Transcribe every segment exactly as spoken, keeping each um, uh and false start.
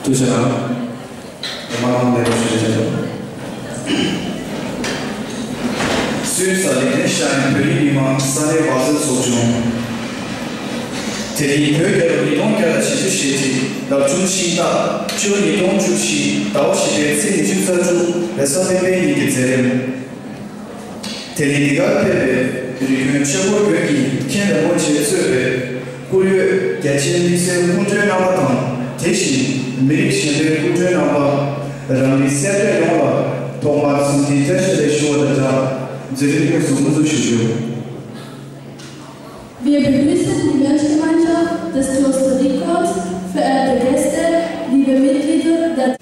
ཐུགས་རྗེ་གནང་། མ་ལངས་ལས་རོགས་ཞུ་བྱ་དང་། སུད་སི་ལིང་ནན་ཤར་བོད་རིགས་མི་མང་ས་གནས་བག་ཚོད་ཚོགས་ཆུང་། དེ་རིང་བོད་རྒྱལ་ལོ་ཉིས་སྟོང་བརྒྱ་དང་བཞི་བཅུ་ཞེ་གཅིག་རབ་བྱུང་ཤིང་སྟག་སྤྱི་ལོ་ཉིས་སྟོང་བཅུ་བཞི་ཟླ་བ་བཞི་པའི་ཚེས་ཉི་ཤུ་རྩ་དྲུག་རེས་གཟའ་སྤེན་པའི་ཉིན་གྱི་མཛད་རིམ། དེ་ནི་འདི་གར་ཕེབས་པའི་རིགས་རྒྱུན་ཆོས་འཁོར་དགོན་གྱི་མཁན་རིན་པོ་ཆེས་གཙོས་པའི་སྐུ་ཡོད་རྒྱ་ཆེན་དམིགས་བསལ་སྐུ་མགྲོན་རྣམ་པ་དང་། དེ་བཞིན་མི་རིགས་གཞན་པའི་སྐུ་མགྲོན་རྣམ་པ། རང་རིགས་སེར་སྐྱ་ཡོངས་ལ་ཐོག་མར་འཚམས་འདྲིའི་བཀྲ་ཤིས་བདེ་ལེགས་ཞུ་བ་དང་སྦྲགས། མཛད་རིམ་དངོས་སུ་དབུ་འཛུགས་ཞུ་རྒྱུ། Wir begrüßen die Mönchgemeinschaft des Kloster Rickholz, verehrte Gäste, liebe Mitglieder der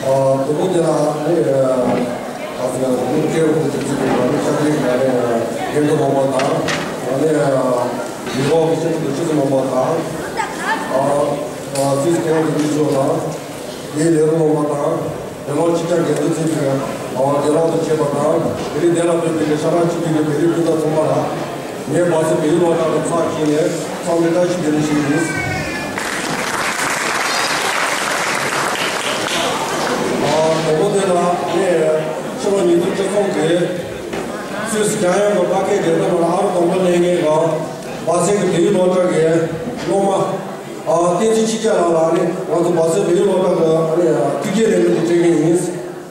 དང་པོ་དེ་ལ་ནི་ད་ཚོད་ཡང་མི་སྐྱེ་བོ་དེ་ཚོ་ཚོ་ལ་ནི་ཤ་ཁྲིད་ཀྱི་ནི་འགན་འཁུར་མང་པོ་དང་ནི་མི་འབོར་གྱི་སྤྱི་ཚོགས་ཀྱི་སྤྱི་ཚོགས་མང་པོ་དང་སུད་སི་ཁེ་ཨོ་དེ་ཚོ་དང་དེའི་ལས་རོགས་མང་པོ་དང་། དེ་ལོ་ཕྱི་རྒྱལ་འགན་འཛིན་ཚོས་ཀྱི་དགེ་སློང་དུ་བྱེད་པ་དང་། དེ་རིང་དེ་ལ་ཕེབས་པའི་གི་ཤ་ཁྲག་གཅིག་པའི་གི་བོད་རིགས་སྤུན་ཟླ་ཚང་མ་ལ་ངས་བར་སྲིད་བོད་ཡིག་སློབ་གྲྭ་གི་ཚབ་བྱས་ནས་འཚམས་འདྲི་བཀྲ་ཤིས་བདེ་ལེགས་ཞུ་གི་ཡིན། ཨ་དང་པོ་དེ་ལ་ངས་ཕྱི་ལོ་ཉིས་སྟོང་བཅུ་གསུམ་གི་སུད་སི་རྒྱལ་ཡོངས་ཀྱི་ཕ་སྐད་སྡེ་ཚན་ནང་ལ་ཨ་རུ་དང་པོ་ལེན་མཁན་གི་བར་སྲིད་ཀྱི་བོད་ཡིག་སློབ་གྲྭ་གི་སློབ་མ། ཨ་བསྟན་འཛིན་ཆོས་རྒྱལ་ལགས་ལ་ནི་ང་ཚོ་བར་སྲིད་བོད་ཡིག་སློབ་གྲྭ་གི་ཨ་ནི་ཐུགས་རྗེ་ལེགས་འབུལ་དུ་བྱེད་མཁན་ཡིན།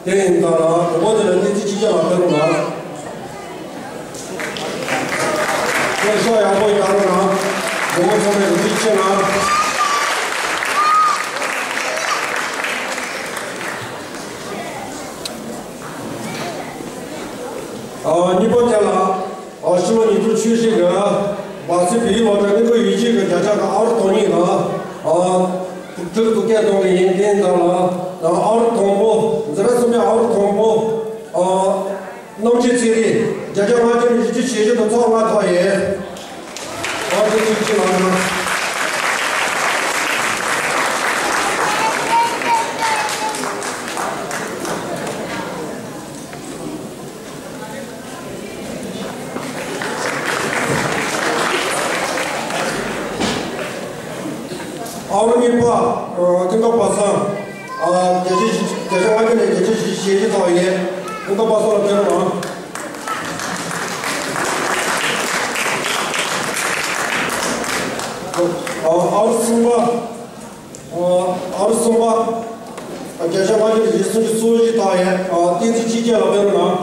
དེ་ཡིན་ཙང་ལ་དང་པོ་དེ་ལ་བསྟན་འཛིན་ཆོས་རྒྱལ་ལགས་ཕེབས་རོགས་གནང་། ཁྱེད་ཤོག་ཡག་པོ་ཡིན་ད་རོགས་གནང་། བུ་མོ་ཚང་མས་རུ་ཐུགས་ཆེ་གནང་། ཨ་གཉིས་པ་དེ་ལ། ཨ་ཕྱི་ལོ་ཉིས་སྟོང་བཅུ་བཞི་གི་བར་སྲིད་བོད་ཡིག་སློབ་གྲྭ་གླིང་ཁ་ཡུལ་གྱི་གི་བརྒྱ་ཆ་གི་ཨ་རུ་དོན་གཉིས་ལ་ཨ་ཕྲུ་གུ་ཚོ་སྐད་གཏོང་གི་ཡིན། དེ་ཡིན་ཙང་ལ་ཨ་རུ་དང་པོ་འཛིན་གྲྭ་གསུམ་པའི་ཨ་རུ་དང་པོ་ཨ་རྣམ་རྒྱལ་ཚེ་རིང་བརྒྱ་ཆ་ལྔ་བཅུ་ནས་བཞི་བཅུ་ཞེ་བཞི་དང་ཚོགས་ལྔ་ཐོབ་ཡོད། ཨ་ཚོ་ཚིག་གཅིག་ལ་ན། ཨ་རུ་གཉིས་པ། ཨ་ཀུན་དགའ་པ་སངས། ཨ་བརྒྱ་ཆ་བཞི་བརྒྱ་ཆ་ལྔ་བཅུ་ནས་བརྒྱ་ཆ་བཞི་བཞི་བཞི་ཐོབ་ཡོད། ཀུན་དགའ་པ་སངས་ལ་ཕེབས་རོགས་གནང་། ཨ་ཨ་རུ་གསུམ་པ། ཨ་ཨ་རུ་གསུམ་པ། ཨ་བརྒྱ་ཆ་ལྔ་བཅུ་ནས་བརྒྱ་ཆ་སུམ་ཅུ་སོ་བཞི་ཐོབ་ཡོད། ཨ་བསྟན་འཛིན་ཆོས་རྒྱལ་ལགས་ཕེབས་རོགས་གནང་།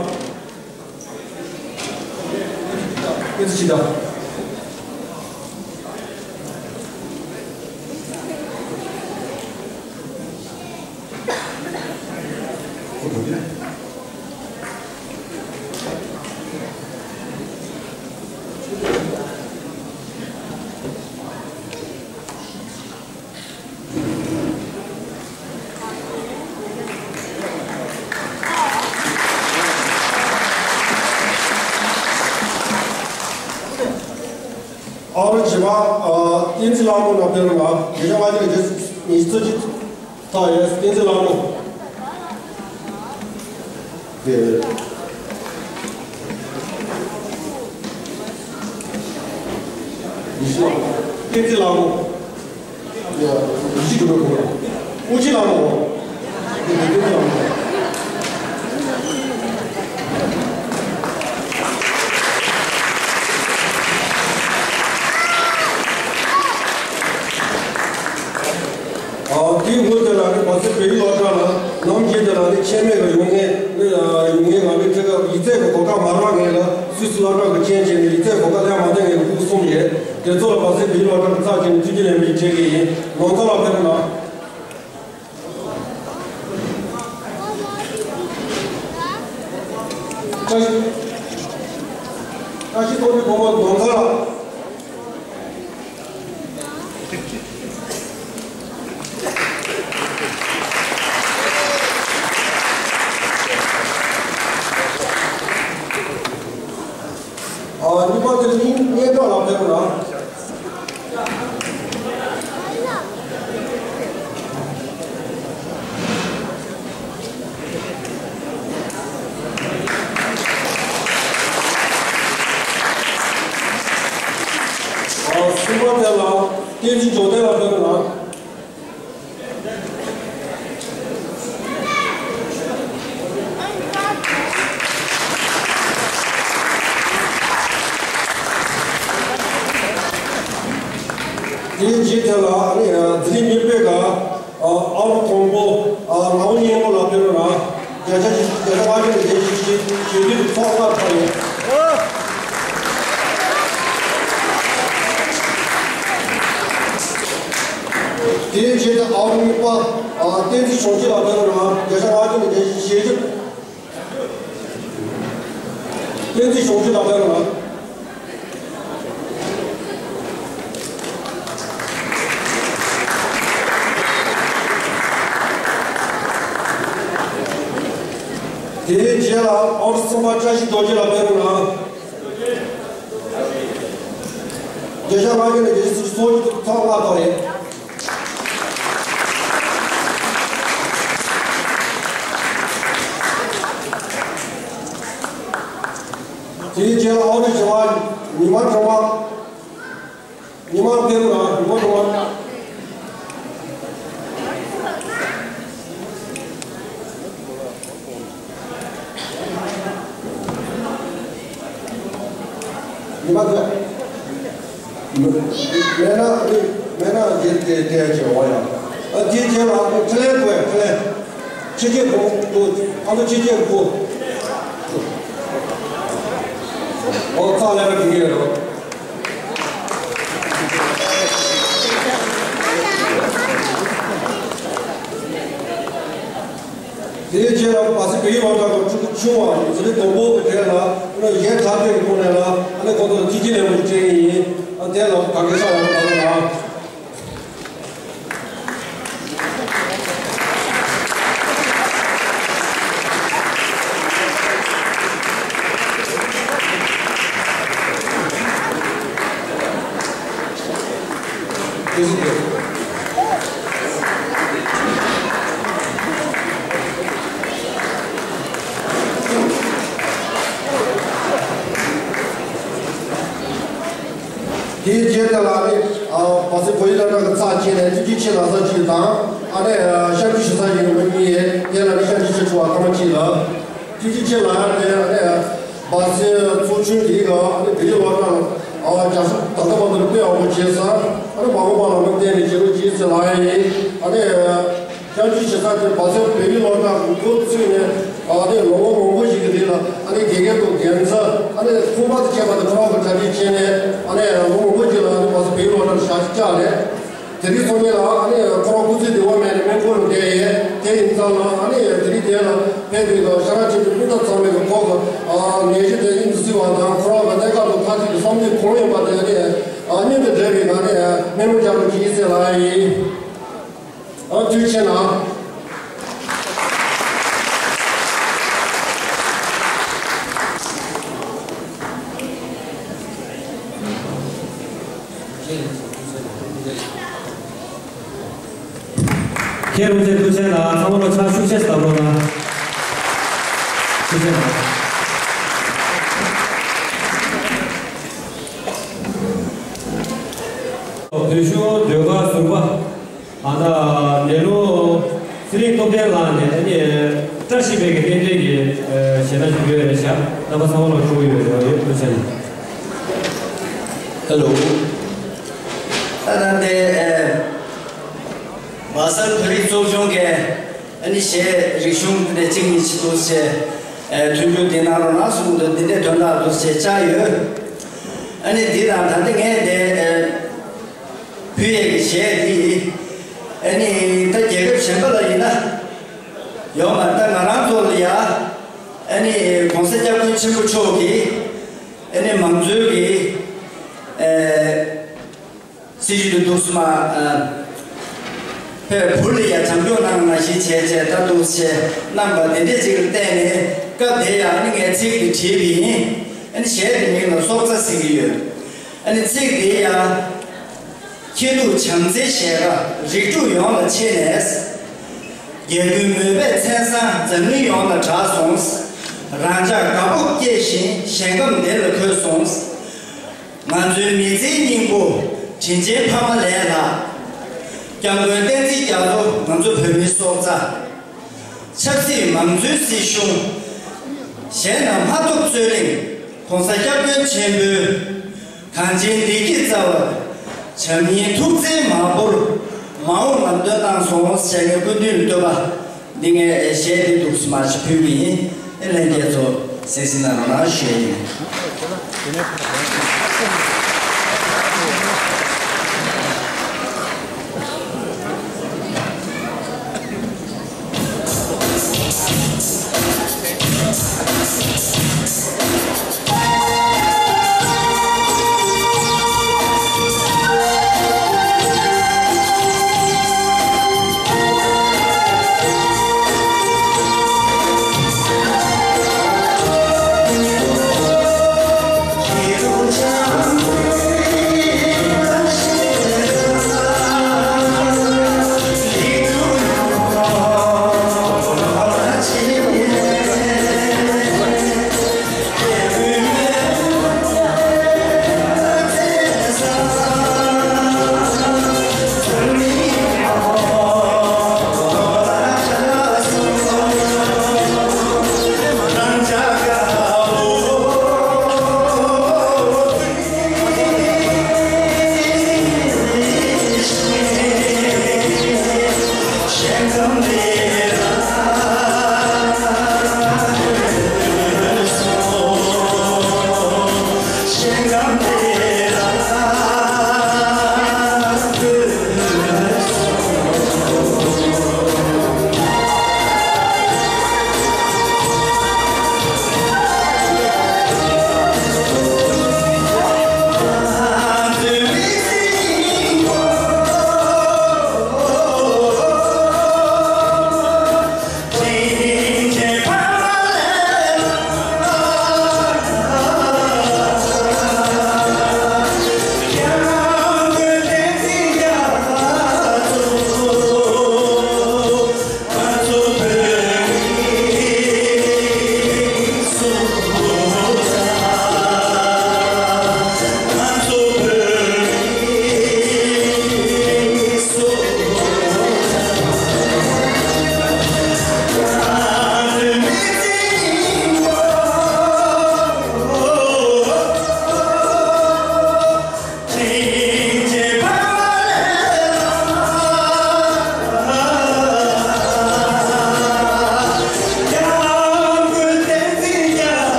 ཨེ་ཙི་ཅི་ད། ཨ་རུ་བཞི་པ། ཨ་བསྟན་འཛིན་ལྷ་མོ་ལགས་ཕེབས་རོགས་གནང་། བརྒྱ་ཆ་ལྔ་བཅུ་ནས་བརྒྱ་ཆ་ཉི་ཤུ་རྩ་གཅིག་ཐོབ་ཡོད། བསྟན་འཛིན་ལྷ་མོ། དེ་ཉི་ཤུ་ལ་བསྟན་འཛིན་ལྷ་མོ། ཡ་ཉི་ཤུ་དྲུག་པའི་གོང་ལ་དབུ་ཆེ་ལྷ་མོ། དེ་བསྟན་འཛིན་ལྷ་མོ། ཨ་དེའི་སྔོན་དེ་ལ་ནི་བར་སྲིད་བོད་ཡིག་སློབ་གྲྭ་ལ་ནམ་རྒྱུན་དེ་ལ་ནི་ཁྱད་མེད་ཀྱི་ཡོང་མཁན་ནི་ཡོང་མཁན་ང་ཚོའི་ཁྲི་ཁ་ཡིག་ཚད་ཀྱི་གོ་སྐབས་མ་རག་མཁན་ལ་སུད་སི་སློབ་གྲྭ་གི་མཁྱེན་བྱས་ནས་ཡིག་ཚད་གོ་སྐབས་ལེན་མ་ཐེབས་མཁན་གྱི་ཕྲུ་གུ་གསུམ་ཡོད། དེ་ཚོ་ལ་བར་སྲིད་བོད་ཡིག་སློབ་གྲྭ་གི་ཚབ་བྱས་ནས་ཐུགས་རྗེ་ལེགས་འབུལ་ཞུ་བྱེད་ཀྱི་ཡིན། ནོར་འཛོམས་ལགས་ཕེབས་རོགས་གནང་། བཀྲ་ཤིས་བཀྲ་ཤིས་མཐོང་གྲོལ་བུ་མོ་ནོར་འཛོམས་ལགས། ཨ་གཉིས་པ་དེ་ནི་སྙན་གྲགས་ལགས་ཕེབས་རོགས་གནང་། ཨ་གསུམ་པ་དེ་ལ་བསྟན་འཛིན་འབྱུང་ལྡན་ལགས་ཕེབས་རོགས་གནང་། དེའི་རྗེས་དེ་ལ་ཨ་ནི་ཟི་ལིང་མི་དཔེ་ཁང་ཨ་རུ་དང་པོ་ཨ་ངག་དབང་སྙིང་པོ་ལགས་ཕེབས་རོགས་གནང་། བརྒྱ་ཆ་བཞི་བརྒྱ་ཆ་ལྔ་བཅུ་ནས་བརྒྱ་ཆ་བཞི་བཞི་བཞི་བཅུ་ཚོགས་ལྔ་ཐོབ་ཡོད། དེའི་རྗེས་དེ་ཨ་རུ་གཉིས་པ་ཨ་བསྟན་འཛིན་བྱུང་ཆེན་ལགས་ཕེབས་རོགས་གནང་། བརྒྱ་ཆ་ལྔ་བཅུ་ནས་བརྒྱ་ཆ་བཞི་བཅུ། བསྟན་འཛིན་བྱུང་ཆེན་ལགས་ཕེབས་རོགས་གནང་། དེའི་རྗེས་ལ་ཨོ་རོད་གསུམ་པ་བཀྲ་ཤིས་རྡོ་རྗེ་ལགས་ཕེབས་རོགས་གནང་། བརྗོད་བྱ་ལྔ་བརྒྱ་ནས་བརྒྱད་ཅུ་ཚོགས་ཀྱི་ཐོག་ལྔ་ཐོག་རེད། དེའི་རྗེས་ལ་ཨོ་རོད་བཞི་པ་ཉི་མ་སྒྲོལ་མ། ཉི་མ་ཕེབས་རོགས་གནང་། ཉི་མ་སྒྲོལ་མ། ཉི་མ་ཕེབས། མེད་ན་མེད་ན་དེ་དེ་དེ་བྱེད་འོ་ཡ། ཨ་དེའི་རྗེས་ལ་ཨ་ཁུ་ཁྲི་ལན་དགོས་ཡ། ཁྲི་ལན། ཕྱི་རྒྱལ་བུ་ཨ་ཁུ་ཕྱི་རྒྱལ་བུ། ཨོ་ཚང་ལས་ཀ་དེ་གས་རོགས། དེའི་རྗེས་ལ་བ་སི་བོད་ཡིག་སློབ་གྲྭ་གི་ཕྲུ་གུ་ཆུང་བ་ཟི་ལི་དོམ་པོ་གི་གྲས་ལ་ཨ་ནི་གཞས་འཁྲབ་སྟོན་གྱི་ཐོག་ནས་ལ་ཨ་ནི་ཁོང་ཚོ་ལ་ཐུགས་རྗེ་ལེགས་འབུལ་སྤྲད་ཀྱི་ཡིན། ཨ་དེ་ལ་ག་གེ་ཤ་ལ་ད་ལ། དེའི་རྗེས་དེ་ལ་ནི་བ་སི་བོད་ཡིག་སློབ་གྲྭ་གི་རྩ་ཆེ་ནས་ཐུགས་རྗེ་ཆེ་ལབ་ས་གཅིག་དང་། ཨ་ནི་གཤམ་གྱི་ཞུ་ས་ཡིན་པ་གཉིས། དེ་ལ་ནི་གཤམ་གྱི་ཞུ་ཆོག་པ་ཐ་མ་གཅིག་ལ། ཐུགས་རྗེ་ཆེ་ལབ་ཡ་དེ་ཨ་ནི་བ་སི་ཚོགས་ཆུང་དེའི་ག་ཨ་ནི་བོད་ཡིག་སློབ་གྲྭ་ལ་རྒྱལ་སྲུང་ད་ལྟ་བར་དུ་དཔེ་ཡག་པོ་བྱས་ས། ཨ་ནི་མ་འོངས་པ་ལ་མུ་མཐུད་ནས་བྱེད་རོགས་གྱིས་ཟེར་ལབ་ཡ་ཡིན། ཨ་ནི། བསྐྱར་ཞུ་བྱེད་ས་དེ་བ་སི་བོད་ཡིག་སློབ་གྲྭ་འགོ་བཙུགས་ནས་ཨ་ནི་ལོ་ངོ་མང་པོ་ཞིག་གི་རིང་ལ་ཨ་ནི་དགེ་རྒན་དང་འགན་འཛིན་ཨ་ནི་ཁོང་པ་དང་བཅས་པ་དང་ཁོ་རང་གི་གྲ་སྒྲིག་བྱས་ནས་ཨ་ནི་ལོ་ངོ་མང་པོ་ཞིག་ལ་ཨ་ནི་བ་སི་བོད་ཡིག་སློབ་གྲྭར་ཞབས་ཕྱི་བཅགས་རེད། དེ་དུས་ཚོད་ནས་ལ་ཨ་ནི་ཁོ་རང་སྐུ་ཚེ་བདེ་བ་མེད་ནས་སྨན་ཁང་ལ་བསྡད་ཡོད། དེ་ཡིན་ཙང་ལ་ཨ་ནི་དེ་རིང་དེ་ལ་ཕེབས་པའི་སྐབས་ཤ་ར་ཆེན་པོའི་སྤུན་ཟླ་ཚང་མས་ཁོ་གི་ཨ་ནད་གཞི་དེ་སྙིང་དུ་བཟུང་བ་དང་ཁོ་རང་གི་གནས་སྐབས་དང་མཐའ་མཇུག་གི་བསམ་འདུན་གང་ཡོད་པ་དེ་ཨ་ནི་ཨ་སྙིང་དུ་འདོད་པའི་ངང་ནས་སྨན་ཁང་རྒྱག་རོགས་གྱིས་ཟེར་ལབ་ཡ་ཡིན། ཨ་ཐུགས་རྗེ་གནང་། ཁྱེད་རང་ཚོས་ཐུགས་རྗེ་གནང་། ཚང་མ་ལ་ཕྱག་ཤུགས་ཆེ་ཙམ་བརྡབ་རོགས་གནང་། ཐུགས་རྗེ་གནང་། བོད་གཞུང་ཟློས་གར་ཟུར་པ། ཨ་ད་ལས་སློབ་ཚེ་རིང་སྟོབས་ལྡན་ལགས་ནས་ཨ་ནི་བཀྲ་ཤིས་པའི་གི་རྟེན་འབྲེལ་གྱི་ཨ་ཞལ་ལག་ཞུ་གི་ཡོད་རེད་ཤག་རྣམ་པ་ཚང་མ་ལ་སྤྲོ་པོ་ཡོད་རེད། ཡོད་ཐུགས་རྗེ་ཆེ། ཧེ་ལོ། ད་ལྟ་དེ་ཨ་བ་སི་བོད་རིགས་ཚོགས་ཆུང་གི་ཨ་ནི་གཞས་རིག་གཞུང་དེ་གཅིག་གཉིས་ཅིག་འདུག་ཟེར་ཨ་མཐུན་འགྱུར་འདི་གནང་རོགས་གནང་གསུངས་འདུག་འདི་འདྲའི་དོན་དག་འདུག་ཟེར་བཅར་ཡོད། ཨ་ནི་འདི་དང་ད་ལྟ་ངས་དེ་ཨ། བུ་ཡས་ཀྱི་གཞས་འདི། ཨ་ནི་ད་རྒྱལ་ཁབ་གཞན་པ་ལ་ཡིན་ན། ཡོང་མ་ད་ང་རང་ཚོ་ལ་ཡ། ཨ་ནི་༸གོང་ས་༸སྐྱབས་མགོན་ཆེན་པོ་མཆོག་གིས། ཨ་ནི་མང་གཙོའི་གི་ཨ། སྲིད་བྱུས་དེ་འདུག་སེ་མ། ཨ། བོད་ལ་ཡ་བྱམས་སྐྱོང་གནང་ནང་བཞིན་བྱས་བྱས་ད་འདུག་སེ་གནང་པ་དེ་འདྲས་ཅིག་ལ་བརྟེན་ནས་སྐབས་དེ་ཡ་ཨ་ནི་ངས་ཚིག་དེ་བྲིས་པ་ཡིན། ཨ་ནི་གཞས་དེ་མིང་ལ་སྲོག་རྩ་ཟེར་གྱི་ཡོད། ཨ་ནི་ཚིག་དེ་ཡང་། ཁྱེད་ཐུགས་བྱམས་བརྩེའི་ཞལ་ཁ་རིགས་དྲུག་ཡོངས་ལ་ཕྱེ་ནས། རྒྱལ་ཀུན་མོས་པའི་མཚན་བཟང་འཛམ་གླིང་ཡོངས་ལ་གྲགས་སོང་། རང་ཅག་དགའ་སྤོབས་སྐྱེས་ཤིང་ཞིང་ཁམས་བདེ་ལ་འཁོད་སོང་། ང་ཚོའི་མི་ཚེའི་སྙིང་པོ་དྲིན་ཅན་ཕ་མ་ལས་ལྷག་སྐྱབས་མགོན་བསྟན་འཛིན་རྒྱ་མཚོ་ང་ཚོ་བོད་མིའི་སྲོག་རྩ། ཆབ་སྲིད་མང་གཙོའི་སྲིད་གཞུང་། གཞན་དང་མ་ཐོབ་རྩོད་གླེང་༸གོང་ས་༸སྐྱབས་མགོན་ཆེན་པོའི། གངས་ཅན་བདེ་སྐྱིད་རྩ་བར། བྱམས་སྙིང་ཐུགས་བརྩེའི་མ་བོར། མ་འོངས་ལམ་སྟོན་གནང་སོང་ཞེས་ངས་སྐུ་མདུན་ལ་བསྟོད་པ། འདི་ངས་གཞས་འདི་འདུག་སེ་མ་ཞིག་ཕུལ་གྱི་ཡིན། ཨེ་ལྷན་རྒྱས་ཚོ་གསན་གཟིགས་གནང་རོགས་གནང་ཞུ་ཡ་ཡིན།